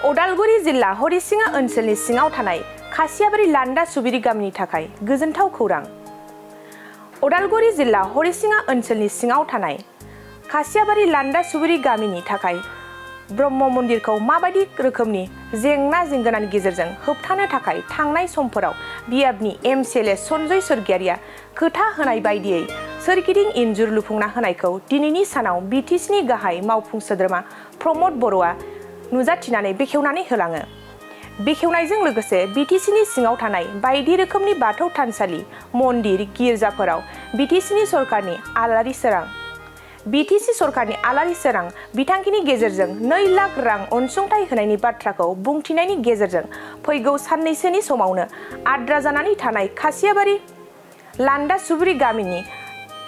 उदालगुरि जिल्ला हरिसिङा ओनसोलनि सिङाव थानाय खासियाबारि लान्दा सुबिरि गामिनि थाखाय गोजोनथाव खौरां। उदालगुरि जिल्ला हरिसिङा ओनसोलनि सिङाव थानाय खासियाबारि लान्दा सुबिरि गामिनि थाखाय ब्रह्म मन्दिरखौ माबायदि रोखोमनि जेंना जेंगोनानि गेजेरजों होबथानो थाखाय थांनाय समफोराव बियाबनि एमसिएलए सन्जय सरगियारिया खोथा होनाय बायदियै सोरगिदिं इन्जुर लुफुंना होनायखौ दिनैनि सानाव बिटिसिनि गाहाय मावफुं सोद्रोमा प्रमद बर'आ नुजाथिनानै बेखेवनानै होलाङो। बेखेवनायजों लोगोसे बिटिसिनि सिङाव थानाय बायदि रोखोमनि बाथौ थानसालि, मन्दिर, गिर्जाफोराव बिटिसिनि सरकारनि आलारि सोरां बिथांखिनि गेजेरजों 2 लाख रां अनसुंथाइ होनायनि बाथ्राखौ बुंथिनायनि गेजेरजों फैगौ साननैसोनि समावनो आद्रा जानानै थानाय खासियाबारि लान्दा सुबिरि गामिनि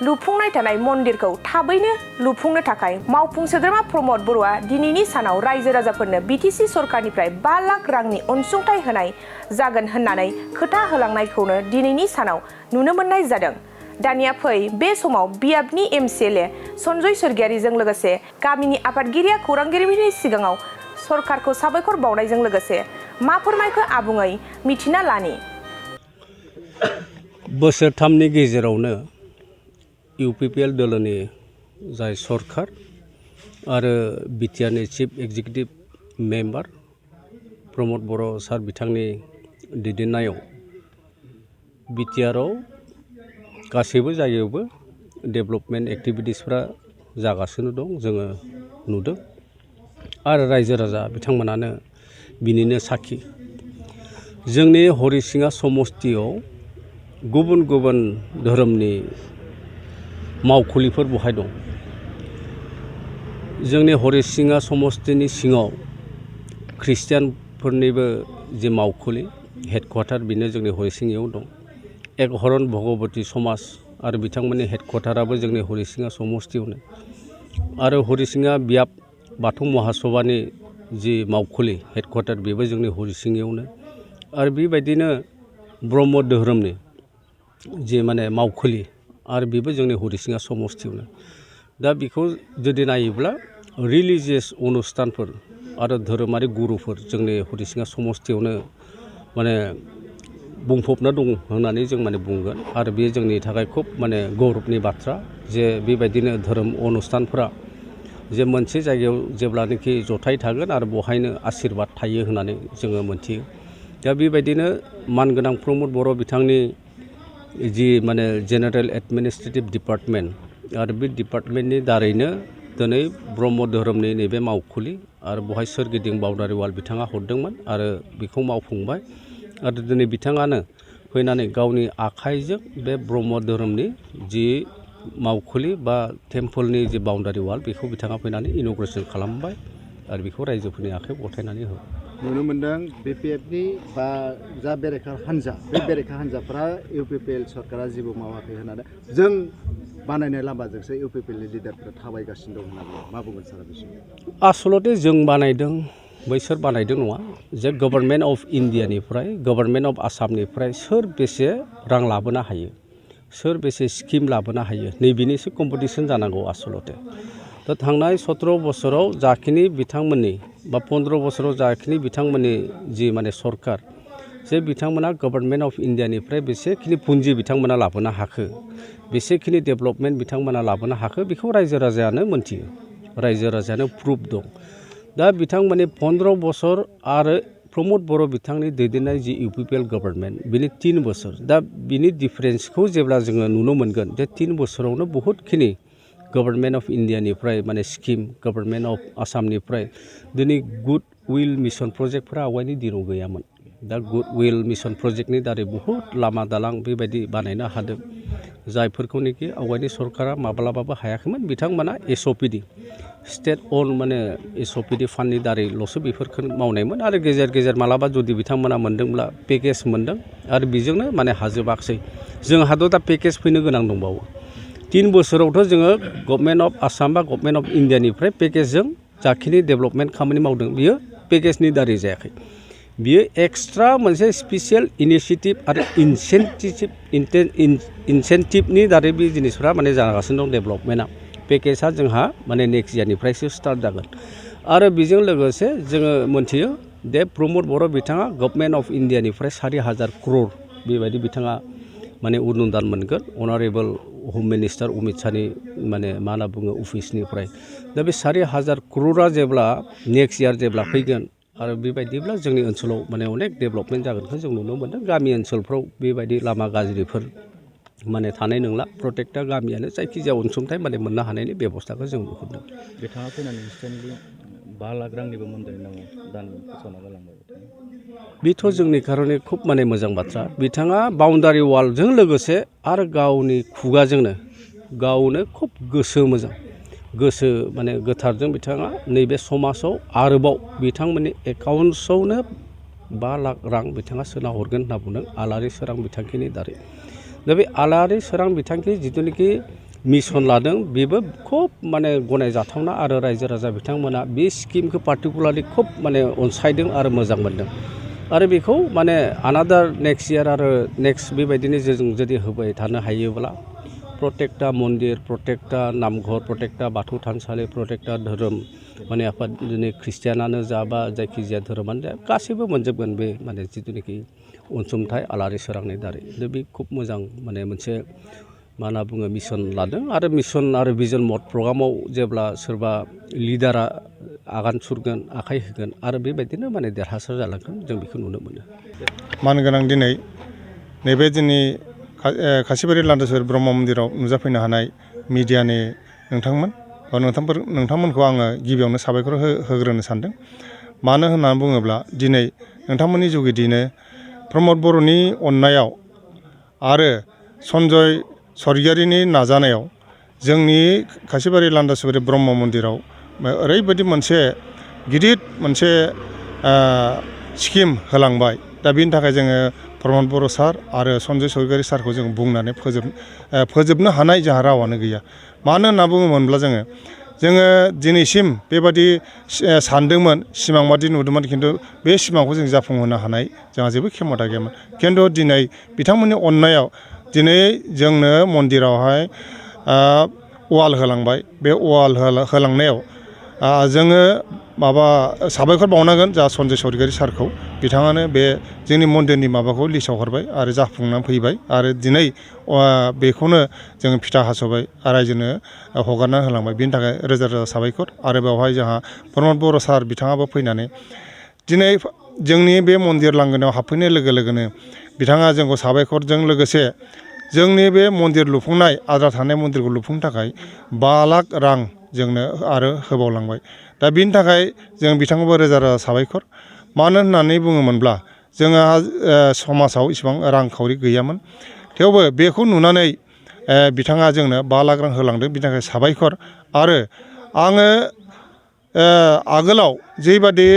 लुफुंनाय थानाय मन्दिरखौ थाबैनो लुफुंनो थाखाय मावफुं सोद्रोमा प्रमद बर'आ दिनैनि सानाव रायजो राजाफोरनो बिटिसि सरकारनिफ्राय 5 लाख रांनि अनसुंथाइ होनाय जागोन होननानै खोथा होलांनायखौनो दिनैनि सानाव नुनो मोननाय जादों। दानिया फै बे समाव बियाबनि एमसिएलए सन्जय सरगियारिजों लोगोसे गामिनि आफादगिरिया खौरांगिरिफोरनि सिगाङाव सरकारखौ साबायखर बावनायजों लोगोसे मा फोरमायखो आबुङै मिथिना लानि। बोसोरथामनि गेजेरावनो इउपिपिएल दोलोनि जाय सरकार आरो बिटिआरनि चिफ एक्जिकिउटिभ मेम्बार प्रमद बर' सार बिथांनि दैदेननायाव बिटिआरआव गासैबो जायगायावबो डेभेलपमेन्ट एक्टिभिटिसफ्रा जागासिनो दं, जोङो नुदों आरो रायजो राजा बिथांमोनानो बिनिनो साखि। जोंनि हरिसिङा समस्तियाव गुबुन गुबुन धोरोमनि मावखुलिफोर बहाय दं। जोंनि हरिसिङा समस्तिनि सिङाव ख्रिस्टियानफोरनिबो जे मावखुलि हेडक्वार्टार बेनो जोंनि हरिसिङायाव दं। एकहरन भगवती समाज आरो बिथांमोननि हेडक्वार्टाराबो जोंनि हरिसिङा समस्तियावनो आरो हरिसिङा बियाब बाथौ महासभानि जि मावखुलि हेडक्वार्टार बेबो जोंनि हरिसिङायावनो आरो बेबायदिनो ब्रह्म धोरोमनि जि मावखुलि आरो बेबो जोंनि हरिसिङा समस्तियावनो। दा बेखौ जुदि नायोब्ला रिलिजियास अनुस्थानफोर आरो धोरोमारि गुरुफोर जोंनि हरिसिङा समस्तियावनो बुंफबना दं होननानै जों बुंगोन आरो बे जोंनि थाखाय खुब गौरबनि बाथ्रा जे बेबायदिनो धोरोम अनुस्थानफोरा जे मोनसे जायगायाव जेब्लानोखि जथाय थागोन आरो बहायनो आशीर्बाद थायो होननानै जोङो मोनथियो। दा बेबायदिनो मानगोनां प्रमद बर' बिथांनि जि जेनेरेल एडमिनिस्ट्रेटिभ डिपार्टमेन्ट आरो बे डिपार्टमेन्टनि दारैनो दिनै ब्रह्म धोरोमनि नैबे मावखुलि आरो बहाय सोरगिदिं बाउन्डारि वाल बिथाङा हरदोंमोन आरो बेखौ मावफुंबाय आरो दिनै बिथाङानो फैनानै गावनि आखाइजों बे ब्रह्म धोरोमनि जि मावखुलि बा टेम्पोलनि जि बाउन्डारि वाल बेखौ बिथाङा फैनानै इन'ग्रेसन खालामबाय आरो बेखौ रायजोफोरनि आखाइयाव गथायनानै होबाय। नुनो मोनदों बिपिएफनि बा जा बेरेखा हान्जा बे बेरेखा हान्जाफ्रा इउपिपिएल सरकारा जेबो मावाखै होननानै जों बानायनाय लामाजोंसो इउपिपिएलनि लिडारफोरा थाबायगासिनो दं होननानै मा बुंगोन सारा बिसोर? आसलते जों बानायदों बैसोर बानायदों नङा। जे गभर्नमेन्ट अफ इन्डियानिफ्राय गभर्नमेन्ट अफ आसामनिफ्राय सोर बेसे रां लाबोनो हायो, सोर बेसे स्किम लाबोनो हायो, नैबेनिसो कम्पिटिसन जानांगौ आसलते। दा थांनाय 17 बोसोराव जाखिनि बिथांमोननि बा 15 बोसोराव जाखिनि बिथांमोननि जि सरकार जे बिथांमोना गभर्नमेन्ट अफ इन्डियानिफ्राय बेसेखिनि पुन्जि बिथांमोना लाबोनो हाखो, बेसेखिनि डेभेलपमेन्ट बिथांमोना लाबोनो हाखो बेखौ रायजो राजायानो मोनथियो, रायजो राजायानो प्रुफ दं। दा बिथांमोननि 15 बोसोर आरो प्रमद बर' बिथांनि दैदेननाय जि इउपिपिएल गभर्नमेन्ट बिनि 3 बोसोर, दा बिनि डिफारेन्सखौ जेब्ला जोङो नुनो मोनगोन जे 3 बोसोरावनो बहुतखिनि गभर्नमेन्ट अफ इन्डियानिफ्राय स्किम, गभर्नमेन्ट अफ आसामनिफ्राय दिनै गुड उइल मिसन प्रजेक्टफोरा आवगायनि दिनाव गैयामोन। दा गुड उइल मिसन प्रजेक्टनि दारै बहुद लामा दालां बेबायदि बानायनो हादों जायफोरखौनोखि आवगायनि सरकारा माब्लाबाबो हायाखैमोन। बिथांमोना एसअपिडि स्टेट अन एसअपिडि फान्डनि दारैल'सो बेफोरखौ मावनायमोन आरो गेजेर गेजेर मालाबा जुदि बिथांमोना मोन्दोंब्ला पेकेज मोन्दों आरो बेजोंनो हाजोबाखसै। जोंहाथ' दा पेकेज फैनो गोनां दंबावो। 3 बोसोरावथ' जोङो गभर्नमेन्ट अफ आसाम बा गभर्नमेन्ट अफ इन्डियानिफ्राय पेकेजजों जाखिनि डेभेलपमेन्ट खामानि मावदों बियो पेकेजनि दारै जायाखै, बियो एक्सट्रा मोनसे स्पेसियेल इनिसियेटिभ आरो इनसेन्टिभनि दारै बे जिनिसफ्रा जागासिनो दं डेभेलपमेन्टआ। पेकेजआ जोंहा नेक्स्ट इयारनिफ्रायसो स्टार्ट जागोन आरो बेजों लोगोसे जोङो मोनथियो दे प्रमद बर' बिथाङा गभर्नमेन्ट अफ इन्डियानिफ्राय 4,000 क्रर बेबायदि बिथाङा माने अनुदान मोनगोन अनारेबल हम मिनिस्टार अमित शाहनि माने मा होनना बुङो अफिसनिफ्राय दा बे 4,000 क्ररआ जेब्ला नेक्स्ट इयार जेब्ला फैगोन आरो बेबायदिब्ला जोंनि ओनसोलाव माने अनेक डेभेलपमेन्ट जागोनखौ जों नुनो मोन्दों गामि ओनसोलफ्राव बेबायदि लामा गाज्रिफोर माने थानाय नंला प्रत्येकटा गामियानो जायखिजाया अनसुंथाइ माने मोननो हानायनि बेबस्थाखौ जों नुहुरदों बिथाङा फैनानै इन्स्टेन्टलि 5 लाख रांनिबो मन्दिरनि नामाव दान फोसावना गालांबाय बेथ' जोंनि कारने खुब माने मोजां बाथ्रा बिथाङा बाउन्डारि वालजों लोगोसे आरो गावनि खुगाजोंनो गावनो खुब गोसो मोजां गोसो माने गोथारजों बिथाङा नैबे समाजाव आरोबाव बिथांमोननि एकाउन्ट्सआवनो 5 लाख रां बिथाङा सोना हरगोन होनना बुंदों आलारि सोरां बिथांखिनि दारै दा बे आलारि सोरां बिथांखि जिथुनिखि मिशन लादों बेबो खुब माने गनायजाथावना आरो रायजो राजा बिथांमोना बे स्किमखौ पार्टिकुलारलि खुब माने अनसायदों आरो मोजां मोनदों आरो बेखौ माने आनादार नेक्स्ट इयार आरो नेक्स्ट बेबायदिनो जों जुदि होबाय थानो हायोब्ला प्रत्येकटा मन्दिर प्रत्येकटा नामघर प्रत्येकटा बाथौ थानसालि प्रत्येकटा धोरोम माने आफाद दिनै ख्रिस्टियानानो जा बा जायखिजाया धोरोमानो जा गासैबो मोनजोबगोन बे माने जिथुनिखि अनसुंथाइ आलारि सोरांनि दारै दा बे खुब मोजां माने मोनसे मा होनना बुङो मिशन लादों आरो मिशन आरो भिजन मद प्रग्रामाव जेब्ला सोरबा लिडारा आगान सुरगोन आखाइ होगोन आरो बेबायदिनो माने देरहासार जालांगोन जों बेखौ नुनो मोनो मानगोनां दिनै नैबे जोंनि खासिबारि लान्दासुरि ब्रह्म मन्दिराव नुजाफैनो हानाय मिडियानि नोंथांमोन बा नोंथांमोनखौ आङो गिबियावनो साबायखर होग्रोनो सानदों मानो होननानै बुङोब्ला दिनै नोंथांमोननि जुगिदिनो प्रमद बर'नि अननायाव आरो सन्जय स्वर्गियारिनि नाजानायाव जोंनि खासिबारि लान्दासुरि ब्रह्म मन्दिराव ओरैबायदि मोनसे गिदिर मोनसे स्किम होलांबाय दा बिनि थाखाय जोङो प्रमद बर' सार आरो सन्जय स्वर्गियारि सारखौ जों बुंनानै फोजोबनो हानाय जोंहा रावानो गैया मानो होनना बुङोमोनब्ला जोङो दिनैसिम बेबादि सानदोंमोन सिमां बादि नुदोंमोन खिन्थु बे सिमांखौ जों जाफुंहोनो हानाय जोंहा जेबो खेमथा गैयामोन खिन्थु दिनै बिथांमोननि अननायाव दिनै जोंनो मन्दिरावहाय वाल होलांबाय बे वाल होलांनायाव जोङो साबायखर बावनांगोन जा सन्जय स्वर्गियारि सारखौ बिथाङानो बे जोंनि मन्दिरनि माबाखौ लिस्टआव हरबाय आरो जाफुंनानै फैबाय आरो दिनै बेखौनो जोङो फिथा हास'बाय रायजोनो हगारना होलांबाय बिनि थाखाय रोजा रोजा साबायखर आरो बेवहाय जोंहा प्रमद बर' सार बिथाङाबो फैनानै दिनै जोंनि बे मन्दिर लांगोनायाव हाबफैनाय लोगो लोगोनो बिथाङा जोंखौ साबायखरजों लोगोसे जोंनि बे मन्दिर लुफुंनाय आद्रा थानाय मन्दिरखौ लुफुंनो थाखाय 5 लाख रां जोंनो आरो होबावलांबाय दा बिनि थाखाय जों बिथांखौबो रोजा रोजा साबायखर मानो होननानै बुङोमोनब्ला जोंहा समाजाव इसिबां रांखावरि गैयामोन थेवबो बेखौ नुनानै बिथाङा जोंनो 5 लाख रां होलांदों बिनि थाखाय साबायखर आरो आङो आगोलाव जेबादि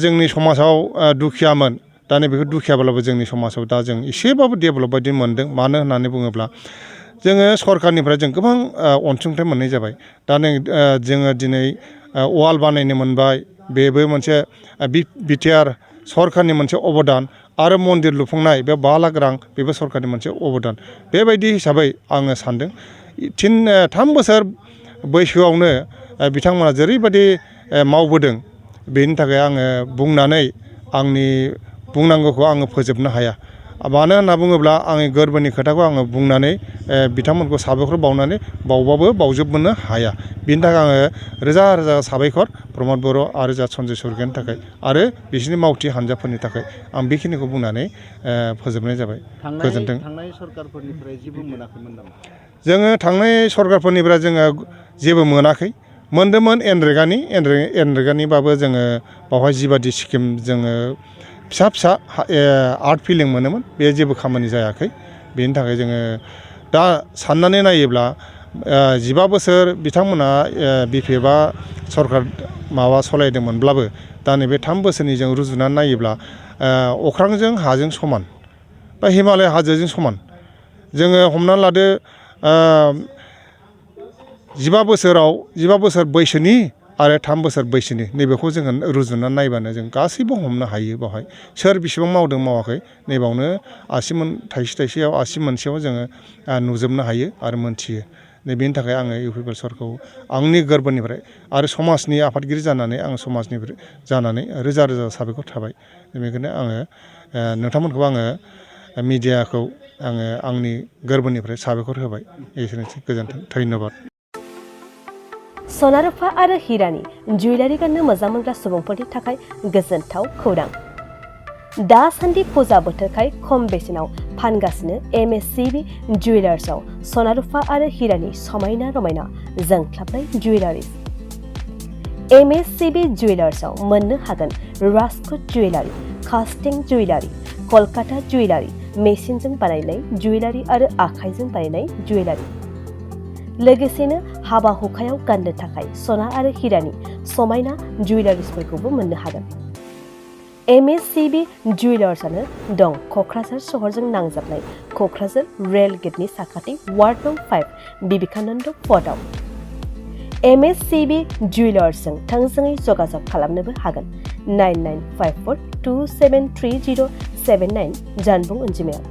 जोंनि समाजाव दुखियामोन दा नैबेखौ दुखियाब्लाबो जोंनि समाजाव दा जों एसेबाबो डेभेलप बायदि मोनदों मानो होननानै बुङोब्ला जोङो सरकारनिफ्राय जों गोबां अनसुंथाइ मोननाय जाबाय दा जोङो दिनै वाल बानायनो मोनबाय बेबो मोनसे बिटिआर सरकारनि मोनसे अबदान आरो मन्दिर लुफुंनाय बे 5 लाख रां बेबो सरकारनि मोनसे अबदान बेबायदि हिसाबै आङो सानदों 3 बोसोर बैसोआवनो बिथांमोना जेरैबायदि मावबोदों बेनि थाखाय आङो बुंनानै आंनि बुंनांगौखौ आङो फोजोबनो हाया मानो होनना बुङोब्ला आंनि गोरबोनि खोथाखौ आङो बुंनानै बिथांमोनखौ साबायखर बावनानै बावबाबो बावजोबनो हाया बिनि थाखाय आङो रोजा रोजा साबायखर प्रमद बर' आरो जा सन्जय स्वर्गियारिनि थाखाय आरो बिसोरनि मावथि हान्जाफोरनि थाखाय आं बेखिनिखौ बुंनानै फोजोबनाय जाबाय गोजोन्थों थांनाय सरकारफोरनिफ्राय जेबो मोनाखैमोन नामा जोङो थांनाय सरकारफोरनिफ्राय जोङो जेबो मोनाखै मोनदोंमोन एनरेगानिबाबो जोङो बावहाय जिबादि स्किम जोङो फिसा फिसा आर्ट फिलिं मोनोमोन बे जेबो खामानि जायाखै बेनि थाखाय जोङो दा साननानै नायोब्ला 15 बोसोर बिथांमोना बिपिएफआ सरकार सालायदोंमोनब्लाबो दा नैबे 3 बोसोरनि जों रुजुनानै नायोब्ला अख्रांजों हाजों समान बा हिमालय हाजोजों समान जोङो हमनानै लादो 15 बोसोर बैसोनि आरो 3 बोसोर बैसोनि नैबेखौ जोङो रुजुनानै नायबानो जों गासैबो हमनो हायो बावहाय सोर बेसेबां मावदों मावाखै नैबावनो आसि थाइसेयाव आसि मोनसेयाव जोङो नुजोबनो हायो आरो मोनथियो बेनि थाखाय आङो इउ पि पि एल सरकारखौ आंनि गोरबोनिफ्राय आरो समाजनि आफादगिरि जानानै आं समाजनिफ्राय जानानै रोजा रोजा साबायखर थाबाय। बेनिखायनो आङो नोंथांमोनखौ आङो मिडियाखौ आङो आंनि गोरबोनिफ्राय साबायखर होबाय। एसेनोसै, गोजोन्थों, धन्यबाद। सना रुफा आरो हिरानि जुवेलारि गाननो मोजां मोनग्रा सुबुंफोरनि थाखाय गोजोनथाव खौरां। दासान्दि फुजा बोथोरखाय खम बेसेनाव फानगासिनो MSCB जुवेलार्सआव सना रुफा आरो हिरानि समायना रमायना जोंख्लाबनाय जुवेलारिज। MSCB जुवेलार्सआव मोननो हागोन राजकोट जुवेलारि, कास्टिं जुवेलारि, कलकाता जुवेलारि, मेसिनजों बानायनाय जुवेलारि आरो आखाइजों बानायनाय जुवेलारि। लोगोसेनो हाबा हुखायाव गाननो थाखाय सना आरो हिरानि समायना जुवेलारिसफोरखौबो मोननो हागोन। MSCB जुवेलार्सआनो दं क'क्राझार सहरजों नांजाबनाय क'क्राझार रेल गेटनि साखाथि वार्ड नं 5 बिबेकानन्द पथआव। MSCB जुवेलार्सजों थोंजोङै जगाजग खालामनोबो हागोन 9954273079 जानबुं अनजिमायाव।